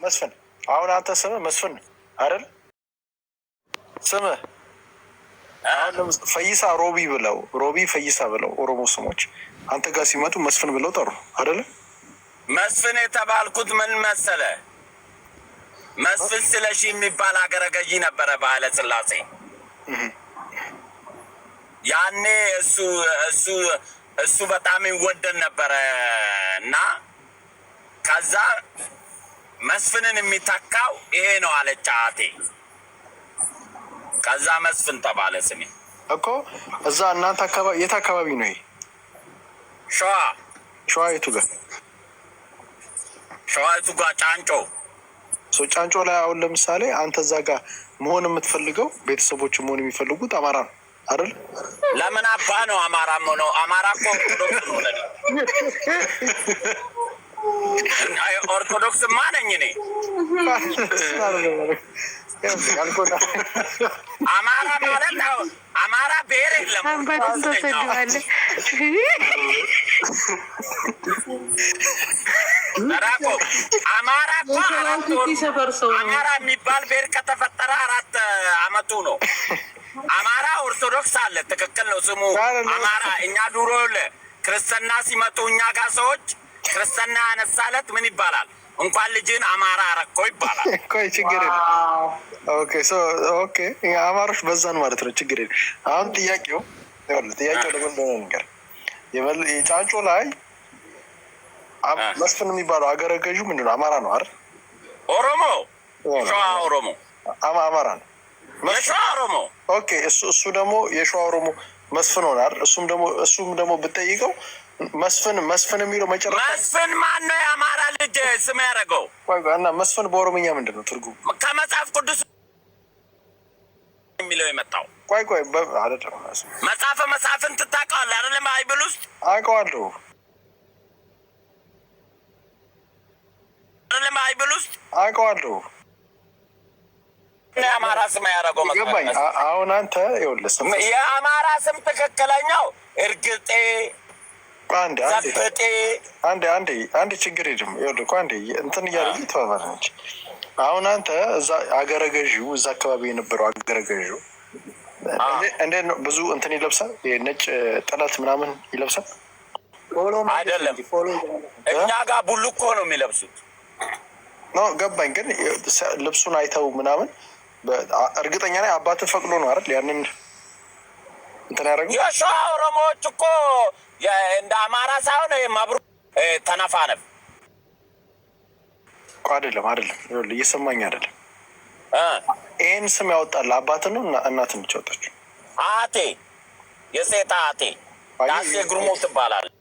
መስፍን፣ አሁን አንተ ስምህ መስፍን አይደል? ስምህ አሁን ፈይሳ ሮቢ ብለው፣ ሮቢ ፈይሳ ብለው ኦሮሞ ስሞች አንተ ጋር ሲመጡ መስፍን ብለው ጠሩ አይደለ? መስፍን የተባልኩት ምን መሰለ፣ መስፍን ስለሺ የሚባል አገረ ገዢ ነበረ በኃይለ ሥላሴ። ያኔ እሱ በጣም ይወደድ ነበረ እና ከዛ መስፍንን የሚተካው ይሄ ነው አለች አያቴ። ከዛ መስፍን ተባለ ስሜ። እኮ እዛ እናንተ አካባቢ የት አካባቢ ነው ይሄ? ሸዋ። ሸዋ የቱ ጋር? ሸዋ የቱ ጋር? ጫንጮ። ጫንጮ ላይ አሁን ለምሳሌ አንተ እዛ ጋር መሆን የምትፈልገው፣ ቤተሰቦች መሆን የሚፈልጉት አማራ ነው አይደል? ለምን አባ ነው አማራ ነው? አማራ እኮ ኦርቶዶክስ ነው ለኔ። ኦርቶዶክስማ ነኝ እኔ። አማራ ማለት አማራ ብሔር የለም። አባቱን ተሰድባለህ። ራቆ አማራ እኮ 4 ወር ሰፈር ሰው ነው። አማራ የሚባል ብሔር ከተፈጠረ 4 አመቱ ነው። አማራ ኦርቶዶክስ አለ። ትክክል ነው ስሙ አማራ። እኛ ድሮ ክርስትና ሲመጡ እኛ ጋር ሰዎች ክርስትና ያነሳለት ምን ይባላል? እንኳን ልጅን አማራ አረኮ ይባላል። ቆይ፣ ችግር የለም። Okay, so okay፣ አማሮች በዛን ማለት ነው። ችግር የለም። አሁን ጥያቄው ይኸውልህ፣ ጥያቄው ለምን እንደሆነ ነገር የጫንጮ ላይ መስፍን የሚባለው አገረ ገዡ ምንድን ነው? አማራ ነው አይደል? ኦሮሞ፣ ሸዋ ኦሮሞ። አማራ ነው። የሸዋ ኦሮሞ። Okay፣ እሱ ደግሞ የሸዋ ኦሮሞ መስፍን ሆነ አይደል? እሱም ደግሞ ብትጠይቀው መስፍን መስፍን የሚለው መጨረሻ መስፍን ማን ነው? የአማራ ልጅ ስም ያደረገው? ቆይ ቆይ፣ እና መስፍን በኦሮምኛ ምንድን ነው ትርጉሙ? ከመጽሐፍ ቅዱስ የሚለው የመጣው። ቆይ ቆይ፣ አይደለም። መጽሐፈ መሳፍንት ታውቀዋለህ አይደለም? Bible ውስጥ። አውቀዋለሁ። አይደለም? Bible ውስጥ። አውቀዋለሁ። የአማራ ስም ያደረገው ገባኝ። አሁን አንተ ይኸውልህ ስም የአማራ ስም ትክክለኛው እርግጤ አንዴ አንዴ ዘብጤ። አንዴ አንዴ አንዴ፣ ችግር የለም። ይኸውልህ እኮ አንዴ እንትን እያደረግህ ተባባለች። አሁን አንተ እዛ አገረ ገዢው፣ እዛ አካባቢ የነበረው አገረ ገዢው እንዴት ነው? ብዙ እንትን ይለብሳል? ይሄ ነጭ ጥለት ምናምን ይለብሳል? አይደለም፣ እኛ ጋር ቡልኮ ነው የሚለብሱት። No፣ ገባኝ። ግን ልብሱን አይተው ምናምን እርግጠኛ ላይ አባትህ ፈቅዶ ነው አይደል? ያንን እንትን ያደረገው። የሸዋ ኦሮሞዎች እኮ እንደ አማራ ሳይሆን መብሩ ተነፋነፍ። እኮ አይደለም አይደለም፣ ይኸውልህ እየሰማኝ አይደለም። ይሄን ስም ያወጣል አባትህ ነው እናትህ ነች ያወጣችው? አያቴ፣ የሴት አያቴ ዳሴ ግርሞ ትባላለች።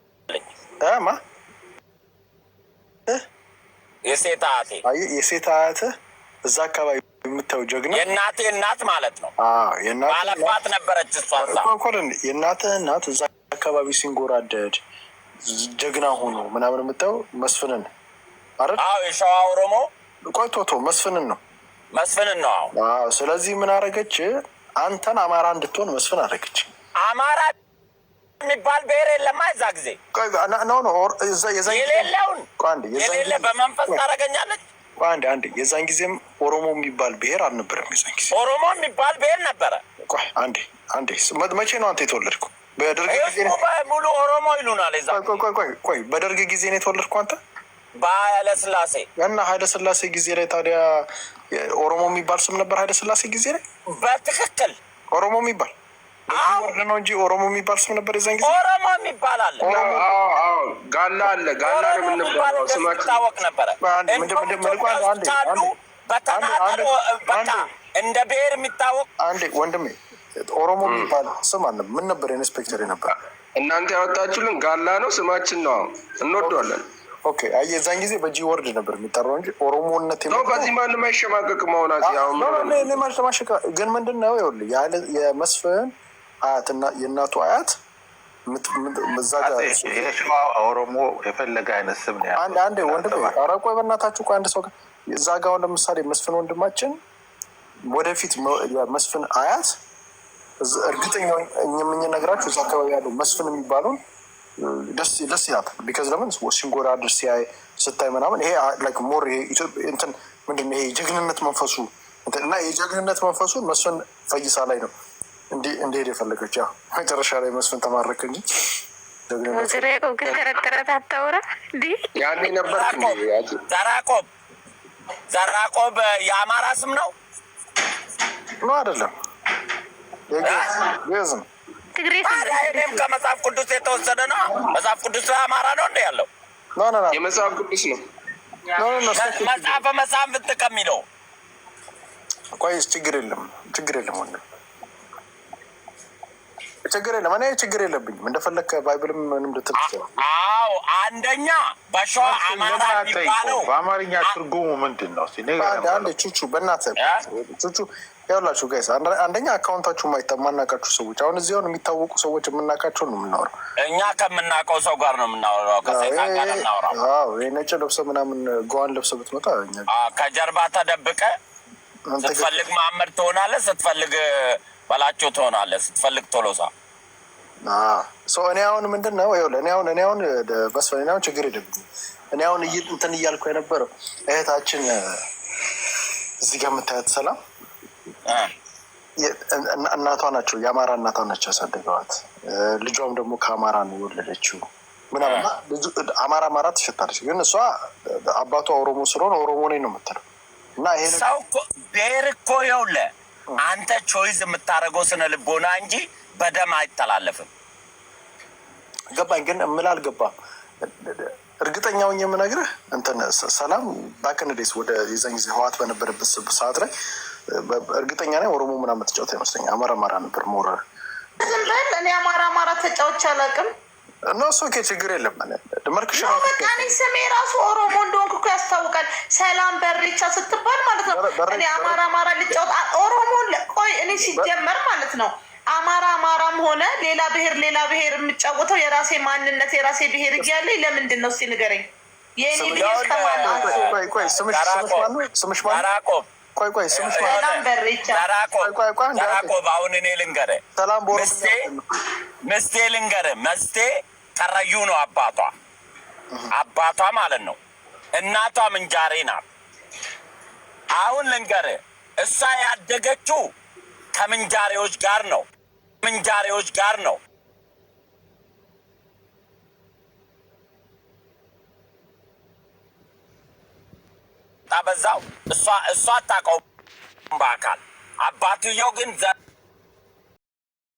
ማ? የሴት አያቴ። አየህ፣ የሴት አያትህ እዛ አካባቢ የምታየው ጀግና የእናቴ እናት ማለት ነው። አዎ፣ የእናትህ ባለባት ነበረች እሷ እዛ። እኮ እኮ የእናትህ እናት እዛ አካባቢ ሲንጎራደድ ጀግና ሆኖ ምናምን የምታየው መስፍንን አይደል? አዎ፣ የሸዋ ኦሮሞ። ቆይ ቶቶ መስፍንን ነው። መስፍንን ነው። አዎ። አዎ። ስለዚህ ምን አደረገች? አንተን አማራ እንድትሆን መስፍን አደረገች። አማራ የሚባል ብሔር የለማ እዛ ጊዜ። ቆይ፣ no no፣ የዛን ጊዜ የሌለውን ቆይ አንዴ፣ የዛን የሌለ ጊዜ በመንፈስ ታደርገኛለች። ቆይ አንዴ አንዴ፣ የዛን ጊዜም ኦሮሞ የሚባል ብሔር አልነበረም። የዛን ጊዜ ኦሮሞ የሚባል ብሔር ነበረ። ቆይ አንዴ አንዴ፣ መቼ ነው አንተ የተወለድከው? በደርግ ጊዜ ህዝቡ ነው? በሙሉ ኦሮሞ ይሉናል። የዛ ቆይ ቆይ ቆይ ቆይ፣ በደርግ ጊዜ ነው የተወለድከው አንተ? በኃይለ ሥላሴ። እና ኃይለ ሥላሴ ጊዜ ላይ ታዲያ ኦሮሞ የሚባል ስም ነበር? ኃይለ ሥላሴ ጊዜ ላይ? በትክክል። ኦሮሞ የሚባል በዚህ word ነው እንጂ ኦሮሞ የሚባል ስም ነበር የዛን ጊዜ? ኦሮሞ የሚባል አለ። አዎ፣ ጋላ አለ። ጋላ ነው ኦሮሞ የሚባል የምንባለው እንደዚህ ስማችን። ይታወቅ ነበረ። አንዴ፣ ምንድን እንደውም ምንድን ኢትዮጵያ ቆይ ውስጥ አንዴ ካሉ አንዴ በተናጠል አንዴ በቃ አንዴ እንደ ብሔር የሚታወቅ አንዴ ወንድሜ፣ ኦሮሞ የሚባል ስም አለ። ምን ነበር ኢንስፔክተር ነበር? እናንተ ያወጣችሁልን ጋላ ነው ስማችን ነው። እንወደዋለን። Okay፣ አየህ፣ የዛን ጊዜ በ G word ነበር የሚጠራው እንጂ ኦሮሞነት ነው፣ በዚህ ማንም አይሸማቀቅም። አሁን አሁን No፣ እኔ ማለት ግን ምንድን ነው፣ ይኸውልህ የመስፍን አያት እና የእናቱ አያት እዛ ጋር የሸዋ ኦሮሞ የፈለገ አይነት ስም ነው ያለው። አንድ አንዴ ወንድሜ፣ ኧረ ቆይ በእናታችሁ፣ ቆይ አንድ ሰው ጋር እዛ ጋር አሁን ለምሳሌ መስፍን ወንድማችን ወደፊት የመስፍን አያት እርግጠኛ የምንነግራችሁ እዛ አካባቢ ያለው መስፍን የሚባለውን ደስ ደስ ይላታል። Because ለምን ሲንጎራደር ሲያይ ስታይ ምናምን ይሄ like more ይሄ እንትን ምንድን ነው ይሄ የጀግንነት መንፈሱ እና የጀግንነት መንፈሱ መስፍን ፈይሳ ላይ ነው እንዲሄድ የፈለገች። ያው መጨረሻ ላይ መስፍን ተማረከ እንጂ ጀግንነቱ ዘርዓ ያዕቆብ ግን ተረት ተረት አታውራ እንዲህ። ያኔ ነበርክ እንዴ? ዘራቆብ፣ ዘራቆብ የአማራ ስም ነው። ነው አይደለም፣ የግዕዝ ነው። ትግሬ ስም። ታዲያ እኔም ከመጽሐፍ ቅዱስ የተወሰደ ነው። መጽሐፍ ቅዱስ ላይ አማራ ነው እንደ ያለው? No, no, no. የመጽሐፍ ቅዱስ ነው። No, no, no. መጽሐፈ መሳፍንት ከሚለው። ቆይ፣ ችግር የለም፣ ችግር የለም ወንድም፣ ችግር የለም። እኔ ችግር የለብኝም። እንደፈለግከ Bible ም ምንም ልትል ትችላለህ። አዎ፣ አንደኛ በሸዋ አማራ ለምን አትጠይቀውም? የሚባለው በአማርኛ ትርጉሙ ምንድን ነው? እስኪ ንገረን። አንዴ አንዴ ቹቹ፣ በእናትህ ቹቹ፣ ያውላችሁ guys፣ አንደኛ account ኣችሁ ማናውቃችሁ ሰዎች፣ አሁን እዚህ አሁን የሚታወቁ ሰዎች የምናውቃቸው ነው የምናወራው። እኛ ከምናውቀው ሰው ጋር ነው የምናወራው፣ ከሰይጣን ጋር እናወራው። አዎ፣ ይሄ ነጭ ለብሰህ ምናምን ጓን ለብሰህ ብትመጣ እኛ ከጀርባ ተደብቀ አንተ ስትፈልግ መሐመድ ትሆናለህ፣ ስትፈልግ በላቸው ትሆናለህ፣ ስትፈልግ ቶሎሳ። So እኔ አሁን ምንድን ነው፣ ይኸውልህ፣ እኔ አሁን መስፍን፣ እኔ አሁን ችግር የለብኝም። እኔ አሁን እንትን እያልኩ የነበረው እህታችን እዚህ ጋር የምታያት ሰላም እናቷ ናቸው፣ የአማራ እናቷ ናቸው ያሳደገዋት። ልጇም ደግሞ ከአማራ ነው የወለደችው ምናምን እና አማራ አማራ ትሸታለች። ግን እሷ አባቷ ኦሮሞ ስለሆነ ኦሮሞ ነኝ ነው የምትለው እና ይሄ ነገር ሰው እኮ ብሔር እኮ ይኸውልህ አንተ choice የምታደርገው ስነ ልቦና እንጂ በደም አይተላለፍም። ገባኝ፣ ግን እምልህ አልገባም። እርግጠኛ ሆኜ የምነግርህ እንትን ሰላም back in the days ወደ የዛን ጊዜ ህወሓት በነበረበት ሰዓት ላይ እርግጠኛ ነኝ ኦሮሞ ምናምን ተጫውታ ይመስለኛል። አማራ አማራ ነበር more። ዝም በል። እኔ አማራ አማራ ተጫውቼ አላውቅም። እና እሱ okay፣ ችግር የለም። መልክሽ ነው በቃ እኔ ስሜ ራሱ ኦሮሞ እንደሆንኩ እኮ ያስታውቃል። ሰላም በሬቻ ስትባል ማለት ነው። እኔ አማራ አማራ ልጫወት ኦሮሞ ቆይ፣ እኔ ሲጀመር ማለት ነው አማራ አማራም ሆነ ሌላ ብሔር ሌላ ብሔር የምጫወተው የራሴ ማንነት የራሴ ብሔር እያለኝ ለምንድን ነው? እስኪ ንገረኝ። የእኔ ብሔር ከማን ነው? ቆይ ቆይ፣ ስምሽ ማነው? ስምሽ ማነው? ዘራቆብ። ቆይ ቆይ፣ ስምሽ ማነው? ሰላም በሬቻ። ዘራቆብ። ቆይ ቆይ፣ አንዴ። ዘራቆብ፣ አሁን እኔ ልንገርህ፣ ሰላም በኦሮምኛ ምስቴ ምስቴ ልንገርህ፣ መስቴ ከረዩ ነው አባቷ፣ አባቷ ማለት ነው። እናቷ ምንጃሬ ናት። አሁን ልንገርህ፣ እሷ ያደገችው ከምንጃሬዎች ጋር ነው። ምንጃሬዎች ጋር ነው። በዛው እሷ አታውቀውም በአካል፣ አባትየው ግን